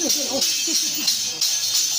Twb yog leej twg?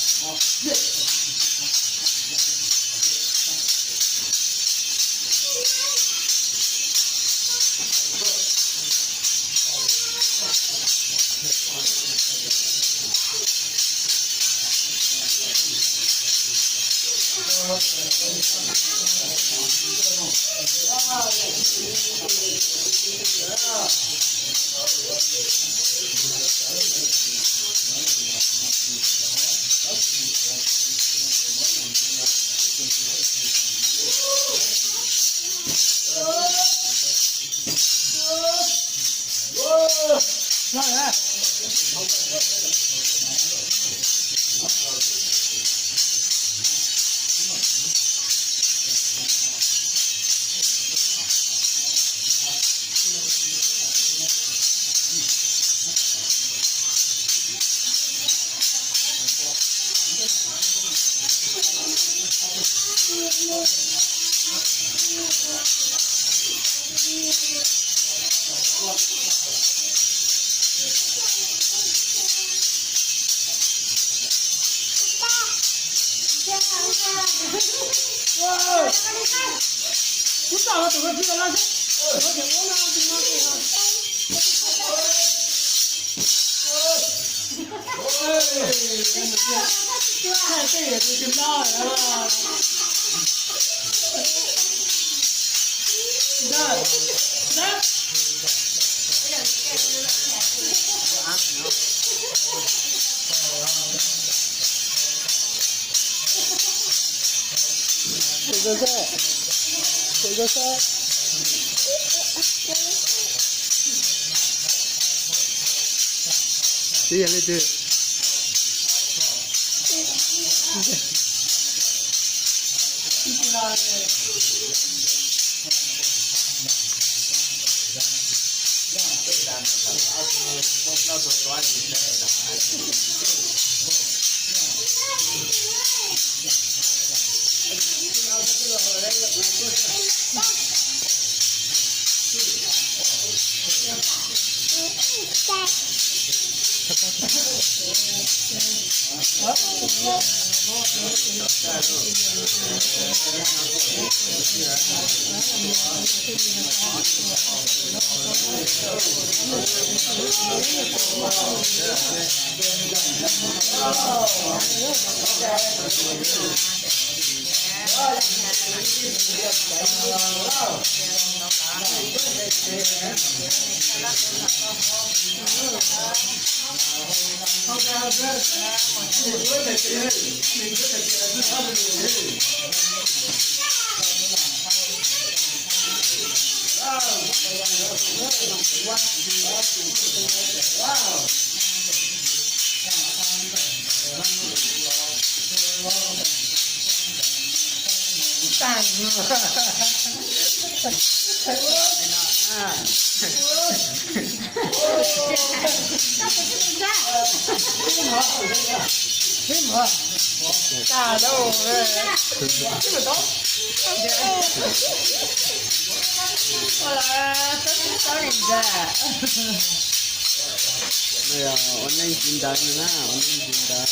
Ua neej tsis ntawd na, ua neej tsis ntawd.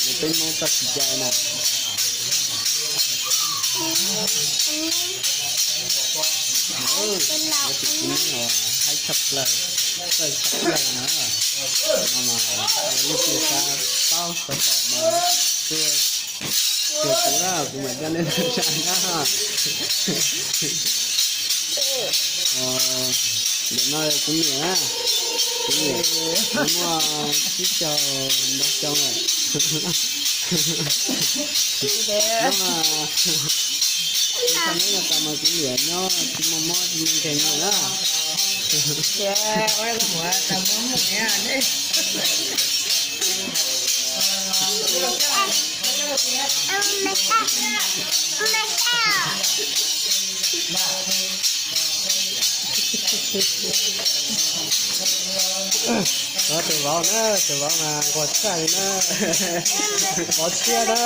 Nws peb Hmoob txoj kev cai na. Ua tus tib neeg uas haib tshaj plaws, txawj tshaj plaws na. No mas leej twg xav paub xav pom mas tuaj cuag kuv na, kuv mam coj nej los saib na. Ntawm no kuv niam na, kuv niam muaj tsib caug ntau xyoo lawm. Hnub no kuv tau neb no tas mas kuv niam nyob tsis muaj mob tsis muaj nkeeg li na. Tus vauv na, tus vauv mas nquag tshaj li na. Vauv tshiab na.